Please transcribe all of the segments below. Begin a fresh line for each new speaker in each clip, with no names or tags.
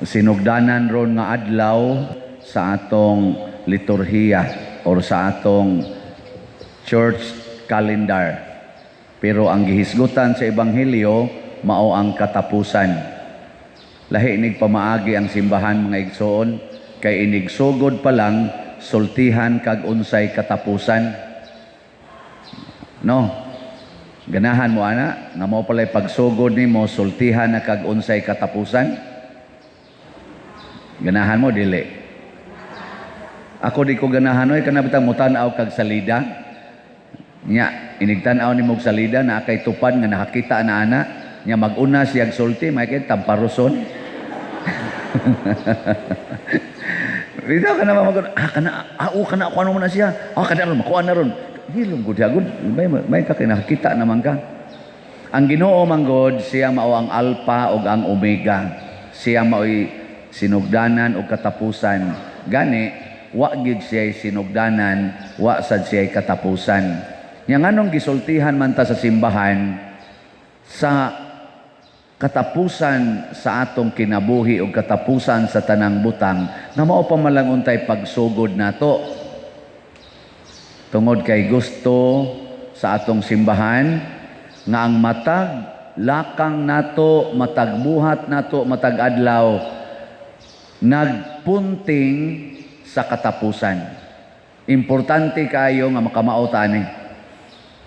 Sinugdanan ron nga adlaw sa atong liturhiya or sa atong church calendar. Pero ang gihisgutan sa Ebanghelyo mao ang katapusan. Lahi nig pamaagi ang simbahan, mga igsoon, kay inigsugod pa lang sultihan kag unsay katapusan. No? Ganahan mo ana nga mao pala'y pagsugod nimo sultihan na kag unsay katapusan? Ganahan mo, dili? Ako di ko ganahan oy, kana bitang mutan-aw kag salida. Nya inigtan-aw nimo og salida na kay tupad nga nakakita na ana, nya mag-una siyag sulti may kay tamparuson. Bitaw ka na mag kana kana ako ano mo na siya. Ah, kana ron makuha na ron. Hilom gud gud may ka kay nakakita naman ka. Ang Ginoo man gud, siya mao ang Alpha ug ang Omega. Siya mao'y sinugdanan ug katapusan. Gani wa gid siya sinugdanan, wa sad siya katapusan. Nya nganong gisultihan man ta sa simbahan sa katapusan sa atong kinabuhi o katapusan sa tanang butang nga mao pa man lang untay pagsugod nato? Tungod kay gusto sa atong simbahan nga ang matag lakang nato, matag buhat nato, matag adlaw nagpunting sa katapusan. Importante kayo nga makamao ta ani.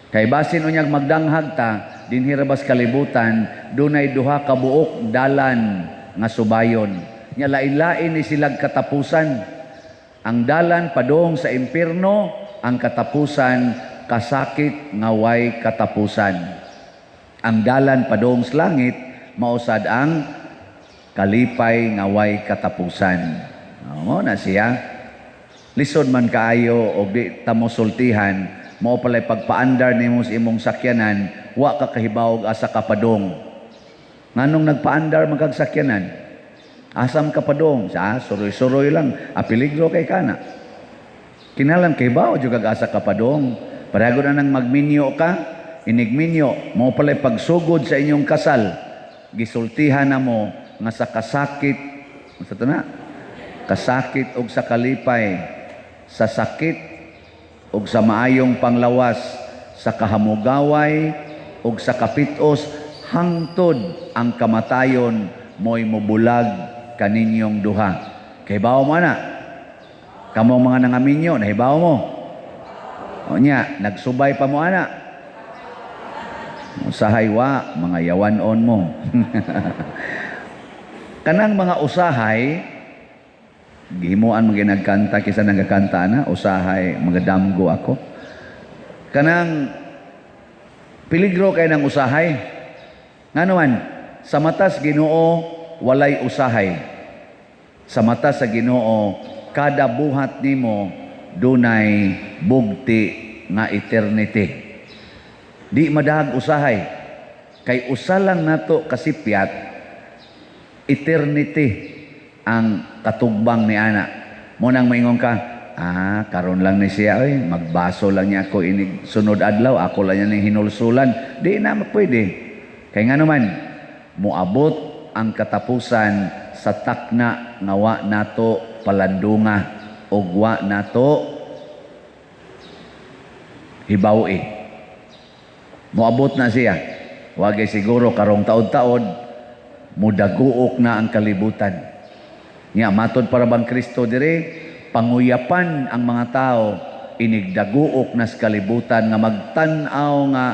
Kay basin unyag magdanghag ta dinhi ra bas kalibutan, dunay duha ka buok dalan nga subayon. Nya lain-lain ni silag katapusan. Ang dalan padung sa impierno, ang katapusan kasakit nga way katapusan. Ang dalan padung sa langit mao sad ang kalipay nga way katapusan. Mao na siya. Lisod man kaayo og di ta mo sultihan, mao pala'y pagpaandar nimo sa imong sakyanan, wa ka kahibaw og asa ka padong. Nganong nagpaandar man kag sakyanan? Asam ka padong? Sa suroy-suroy lang. A peligro kay kana. Kinahanglan kahibaw jud kag asa ka padong. Pareho na nang magminyo ka, inigminyo, mao pala'y pagsugod sa inyong kasal, gisultihan na mo nga sa kasakit, sa to na, kasakit og sa kalipay, sa sakit og sa maayong panglawas, sa kahamugaway og sa kapitos, hangtod ang kamatayon mo'y mubulag kaninyong duha. Kahibaw mo na. Kamo mga nangaminyo, nahibaw mo. O nya, nagsubay pa mo ana. Usahay wa, mga yawan-on mo. Kanang mga usahay, gihimuan mga nagkanta kaysa nagakanta na, usahay, mga damgo ako. Kanang peligro kay ng usahay. Ngano man, sa matas Ginoo walay usahay. Sa mata sa Ginoo, kada buhat nimo dunay bugti nga eternity. Di madahag usahay. Kay usa lang nato kasipyat, eternity ang katugbang ni ana. Mao nang maingon ka, "Ah, karon lang ni siya, oy, magbaso lang niya ako inig sunod adlaw, ako lang niya ning hinulsulan." Di na pwede. Kay nga naman, moabot ang katapusan sa takna nga wa nato palandunga og wa nato hibaw-i. Moabot na siya. Wagay siguro karong taod-taod mudaguok na ang kalibutan. Nya matod para bang Kristo dire, panguyapan ang mga tao inigdaguok na sa kalibutan nga magtan-aw nga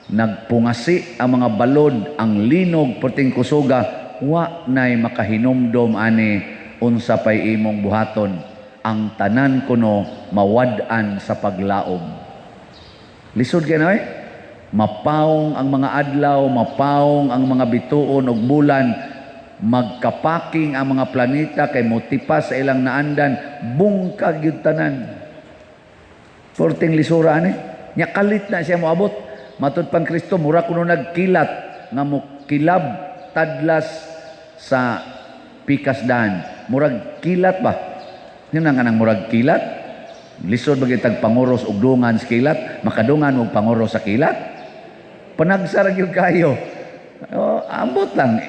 nagpungasi ang mga balod, ang linog perting kusuga, wa nay makahinumdom ani unsa pay imong buhaton. Ang tanan kuno mawad-an sa paglaom. Lisod kay na eh. Mapawong ang mga adlaw, mapawong ang mga bituon ug bulan, magkapaking ang mga planeta kay motipas sa ilang naandan, bungkag yun tanan. Porting lisura ani. Nya kalit na siya moabot. Matud pang Kristo, mura kuno nagkilat nga mokilab tadlas sa pikas daan. Murag kilat ba? Yun ang kanang murag kilat. Lisod ba tag panguros og dungan sa kilat, makadungan og panguros sa kilat. Panagsara gyud kayo. Oh, ambot lang.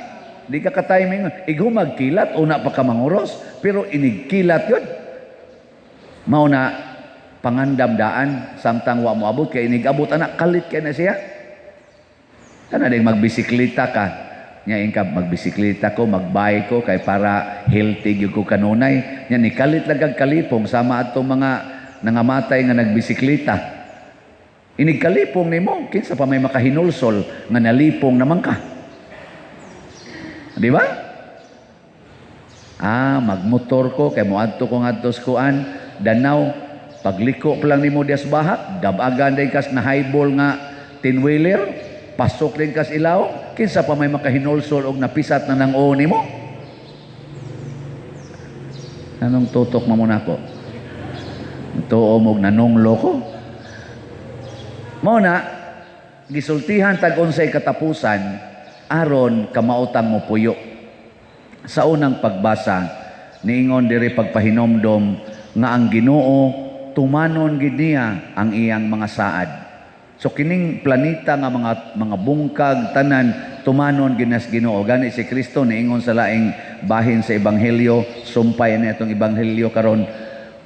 Di ka ka-timing. Igo magkilat, una pa ka manguros, pero inigkilat yun. Mao na pangandam daan samtang wa mo abot, kay inig-abot ana, kalit kay na siya. Kana ding magbisikleta ka. Nya ingka magbisikleta ko, magbike ko kay para healthy gyud ko kanunay. Nya ni kalit lang kag kalipong sama atong mga nangamatay nga nagbisikleta. Inig kalipong nimo, kinsa pa may makahinulsol nga nalipong naman ka? Di ba? Ah, magmotor ko kay moadto ko ngadto sa kuan, Danao, pagliko pa lang nimo dias bahak, dabagan day kas na highball nga 10 wheeler, pasok din kas ilaw, kinsa pa may makahinulsol og napisat na nang oo nimo? Anong tutok mo muna ko? Tuo mo nanunglo ko? Mao na gisultihan tag unsay katapusan aron kamaotang mo puyo. Sa unang pagbasa, niingon diri pagpahinomdom nga ang Ginoo tumanon gid niya ang iyang mga saad. So kining planeta nga mga bungkag tanan tumanon gid nas Ginoo. Gani si Kristo niingon sa laing bahin sa ebanghelyo, sumpay na itong ebanghelyo karon,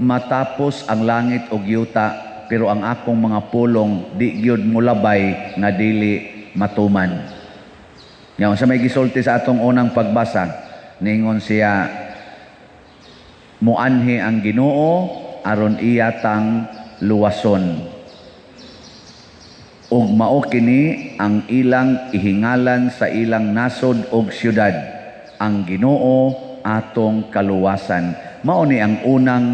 matapos ang langit ug yuta pero ang akong mga pulong di gyud molabay nga dili matuman. Nga sa may gisulti sa atong unang pagbasa, ningon siya muanhi ang Ginoo aron iya tang luwason. Ug mao kini ang ilang ihingalan sa ilang nasod og syudad, ang Ginoo atong kaluwasan. Mao ni ang unang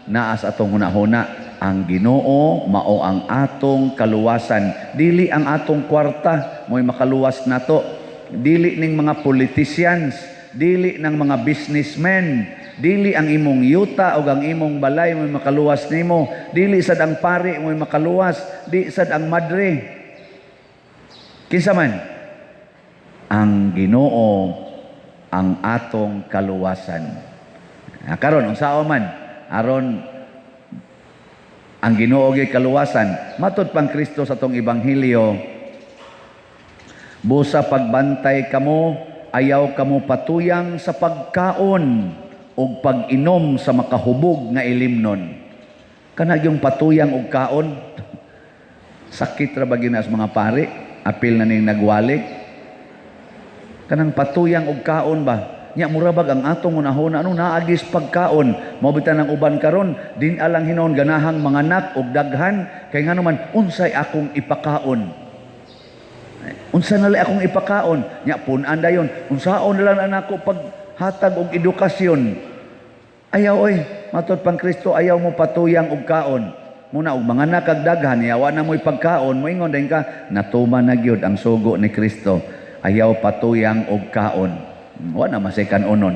naa sa atong hunahuna, ang Ginoo mao ang atong kaluwasan. Dili ang atong kwarta mo'y makaluwas nato. Dili ning mga politicians, dili ng mga businessmen, dili ang imong yuta o ang imong balay mo'y makaluwas nimo, dili sad ang pari mo'y makaluwas, di sad ang madre. Kinsa man? Ang Ginoo ang atong kaluwasan. Ah, karon unsaon man aron ang Ginoo gyud kaluwasan? Matud pang Kristo sa atong ebanghelyo, busa pagbantay kamo, ayaw kamo patuyang sa pagkaon ug pag-inom sa makahubog nga ilimnon. Kana yung patuyang og kaon, sakit ra ba gyud na sa mga pari, apil na ning nagwali. Kanang patuyang og kaon ba? Nya mura bag ang atong hunahuna ano naagis pagkaon. Mao bitan ang uban karon din alang hinon ganahang manganak og daghan kay ngano man, unsay akong ipakaon? Unsa na lang akong ipakaon? Nya pun-an dayon. Unsaon na lang nako paghatag og edukasyon? Ayaw oy, matod pang Kristo, ayaw mo patuyang og kaon. Muna og manganak kag daghan, yawa na mo'y pagkaon, moingon din ka, natuman na gyud ang sugo ni Kristo. Ayaw patuyang og kaon. Wa na masay kanunon.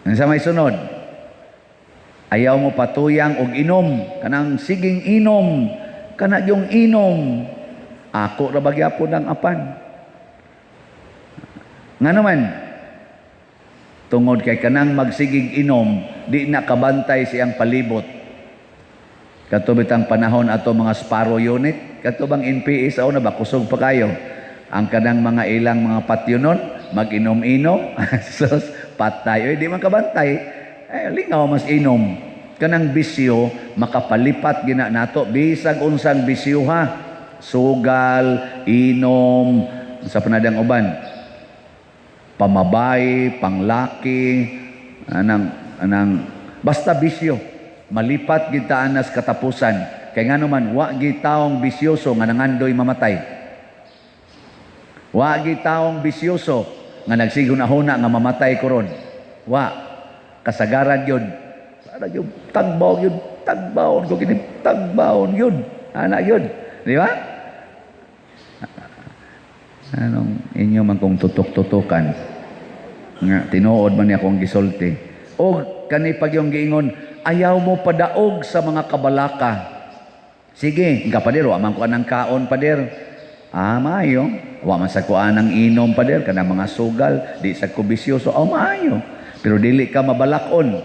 Ang sa may sunod, ayaw mo patuyang og inom, kanang siging inom, kana yung inom. Ako ra ba gyapon ang apan? Nga naman, tungod kay kanang magsigig inom, di na kabantay siyang palibot. Kato bitang panahon ato mga Sparrow unit, kato bang NPA sa una ba, kusog pa kayo. Ang kanang mga ilang mga patyo nun, mag-inom-inom, sus, patay. Oy, di man kabantay. Eh, lingaw mas inom. Kanang bisyo, makapalipat gina nato. Bisag unsang bisyo ha. Sugal, inom, sa panadang uban. Pamabay, panglaki, anang, basta bisyo. Malipat kita anas katapusan. Kay nga naman, wa gi taong bisyoso nga nangandoy mamatay. Wa gi taong bisyoso nga nagsigunahuna nga mamatay koron. Wa. Kasagaran yun. Para yun, tagbaw yun, tagbawon ko kini, tagbaon yun. Ana yun. Di ba? Anong inyo man kung tutok-tutukan? Nga, tinuod man niya akong gisulti. O kani pag yung giingon, ayaw mo padaog sa mga kabalaka. Sige, nga pader, wa man ko anang kaon, pader. Ah, maayo. Wa man sa kuan ang inom, pader, kanang mga sugal, di sa ko bisyoso, oh, maayo. Pero dili ka mabalakon.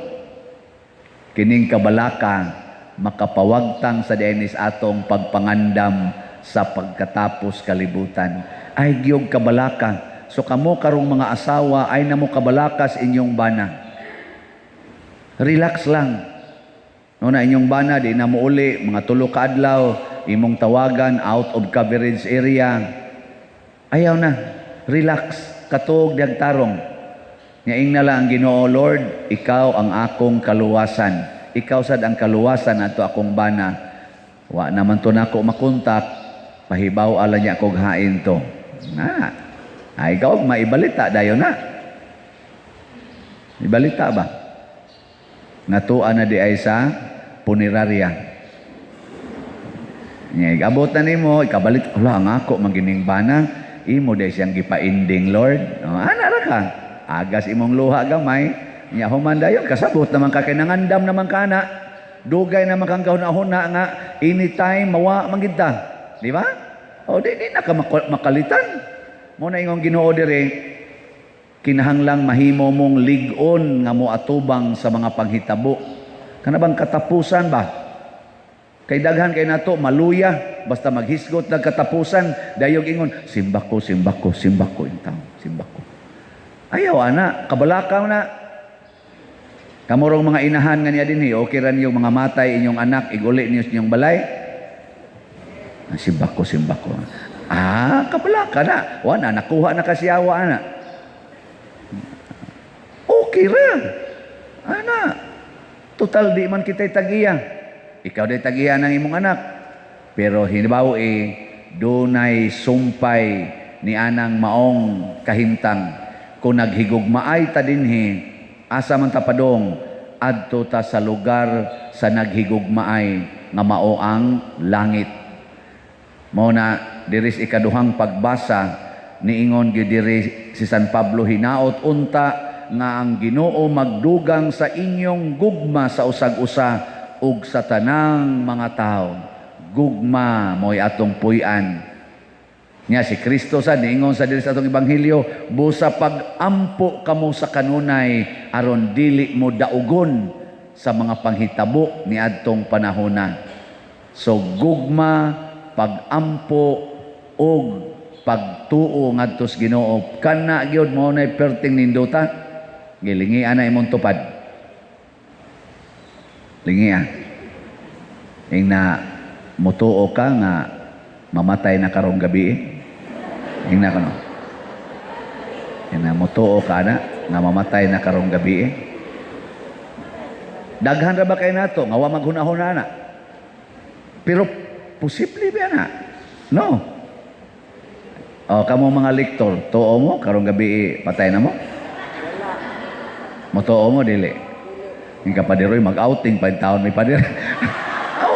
Kining kabalaka makapawagtang sa denis atong pagpangandam sa pagkatapos kalibutan. Ay giyog kabalaka. So kamo karong mga asawa ay namo kabalakas inyong bana. Relax lang. No na inyong bana di na mo uli mga 3 ka adlaw, imong tawagan, out of coverage area. Ayaw na. Relax. Katog diyag tarong. Nga ingna lang ang Ginoo, "Lord, ikaw ang akong kaluwasan. Ikaw sad ang kaluwasan ato akong bana. Wa naman to nako makontak, pahibaw ala niya kog hain to." Na. Ay, ikaw maibalita dayon na. Ibalita ba? Ngatua na di ay sa punerarya. Nya igabot na nimo, ikabalit, "Wala ang ako magining bana, imo di siyang gipainding, Lord." Oh, ana ra ka. Agas imong luha gamay, nya human dayon kasabot naman ka kay nangandam naman ka na. Dugay naman kang kahuna-huna nga anytime mawa man gid ta. Di ba? O di di na ka makalitan. Mo na ingong Ginoo dire, kinahanglang mahimo mong lig-on nga moatubang sa mga panghitabo. Kana bang katapusan ba? Kay daghan kay nato maluya basta maghisgot ng katapusan, dayog ingon, "Simba ko, simba ko, simba ko intawon, simba ko." Ayaw ana, kabalakaw na. Kamurong mga inahan nga niya dinhi, okay ra niyo mga matay inyong anak, iguli niyo sa inyong balay. "Ah, simba ko, simba ko." Ah, kabalaka na. Wa na, nakuha na kasi awa ana. Okay ra. Ana. Total di man kita'y tagiya. Ikaw di tagiya ng imong anak. Pero hinibaw eh, dunay sumpay ni anang maong kahimtang. Kung naghigugmaay ta dinhi, asa man ta padong? Adto ta sa lugar sa naghigugmaay nga mao ang langit. Mao na diri sa ikaduhang pagbasa, niingon gyud diri si San Pablo, "Hinaot unta nga ang Ginoo magdugang sa inyong gugma sa usag-usa ug sa tanang mga tao." Gugma mo'y atong puy-an. Nya si Kristo sa niingon sa diri sa atong ebanghelyo, "Busa pag-ampo kamo sa kanunay aron dili mo daugon sa mga panghitabo niadtong panahona." So gugma, pag-ampo ug pagtuo ngadto sa Ginoo, kana gyud mo nay perting nindota. Gilingian na imong tupad. Lingia. Ingna, "Mutuo ka nga mamatay na karong gabi eh?" Ingna ko no. Ingna, "Mutuo ka na nga mamatay na karong gabi eh?" Daghan ra ba kay nato nga wa maghunahuna na? Pero posible ba na? No. O, kamo mga lektor, tuo mo karong gabi eh, patay na mo? Mutuo mo dili? Yung kapadiroy mag-outing pa taon may padir. Aw.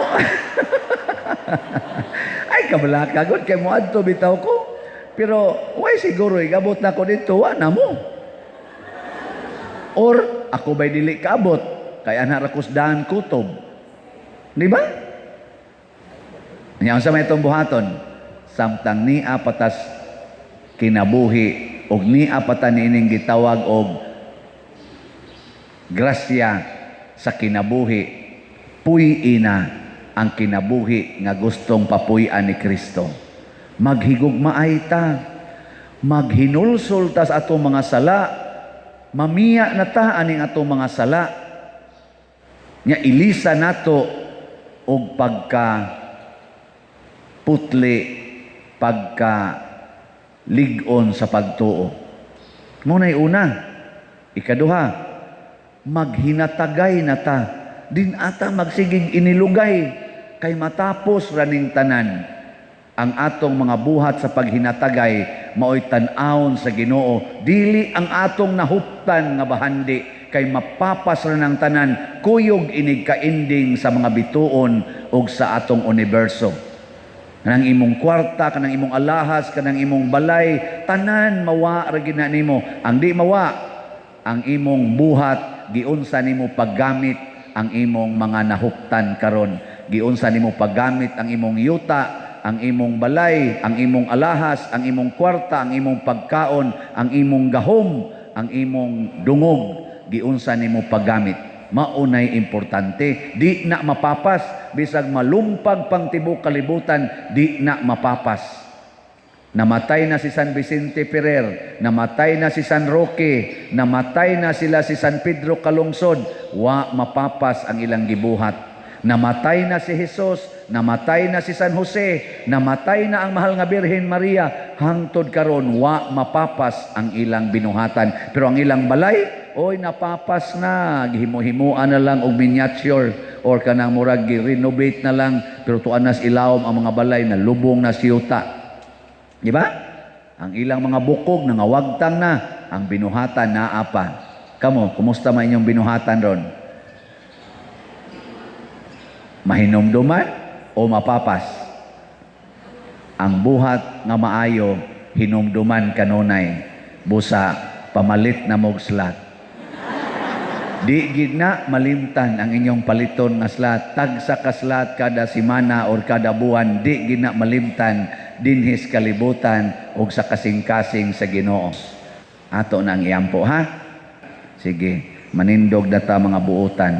Ay, kabalaka gud kay moadto bitaw ko. Pero way siguro igabot na ko dito, wa na mo. Or ako ba'y dili kaabot kay ana ra kusdahan kutob. Di ba? Nya unsa may itong buhaton? Samtang nia patas kinabuhi og nia pata niining gitawag og grasya sa kinabuhi, puy-ina ang kinabuhi nga gustong papuy-an ni Kristo. Maghigugmaay ta, maghinulsol ta sa atong mga sala, mamiya na ta aning atong mga sala, nya ilisa nato og pagka putli, pagka lig-on sa pagtuo. Muna'y una. Ikaduha, maghinatagay na ta. Din ata magsigig inilugay kay matapos raning tanan. Ang atong mga buhat sa paghinatagay mao'y tan-awon sa Ginoo, dili ang atong nahuptan nga bahandi, kay mapapas ra ng tanan, kuyog inig kainding sa mga bituon ug sa atong universo. Kanang imong kwarta, kanang imong alahas, kanang imong balay, tanan mawa ra gid na nimo. Ang di mawa, ang imong buhat, giunsa nimo paggamit ang imong mga nahuptan karon. Giunsa nimo paggamit ang imong yuta, ang imong balay, ang imong alahas, ang imong kwarta, ang imong pagkaon, ang imong gahom, ang imong dungog, giunsa nimo paggamit. Maunay importante, di na mapapas bisag malumpag pang tibok kalibutan, di na mapapas. Namatay na si San Vicente Ferrer, namatay na si San Roque, namatay na sila si San Pedro Calungsod, wa mapapas ang ilang gibuhat. Namatay na si Jesus, namatay na si San Jose, namatay na ang mahal nga Birhen Maria, hangtod karon wa mapapas ang ilang binuhatan. Pero ang ilang balay, oy, napapas na, gihimo-himuan na lang og miniature or kanang murag gi-renovate na lang, pero tuan nas ilawom ang mga balay na lubong na siyuta. Di ba? Ang ilang mga bukog nangawagtang na, ang binuhatan naa pa. Kamo, kumusta man inyong binuhatan ron? Mahinumduman o mapapas? Ang buhat nga maayo, hinumduman kanunay, busa pamalit na mog slot. Di gid na malimtan ang inyong paliton nga slot. Tagsa ka slot kada simana or kada buwan, di gid na malimtan dinhis kalibutan og sa kasing-kasing sa Ginoo. Ato na ang iampo, ha? Sige, manindog data, mga buotan.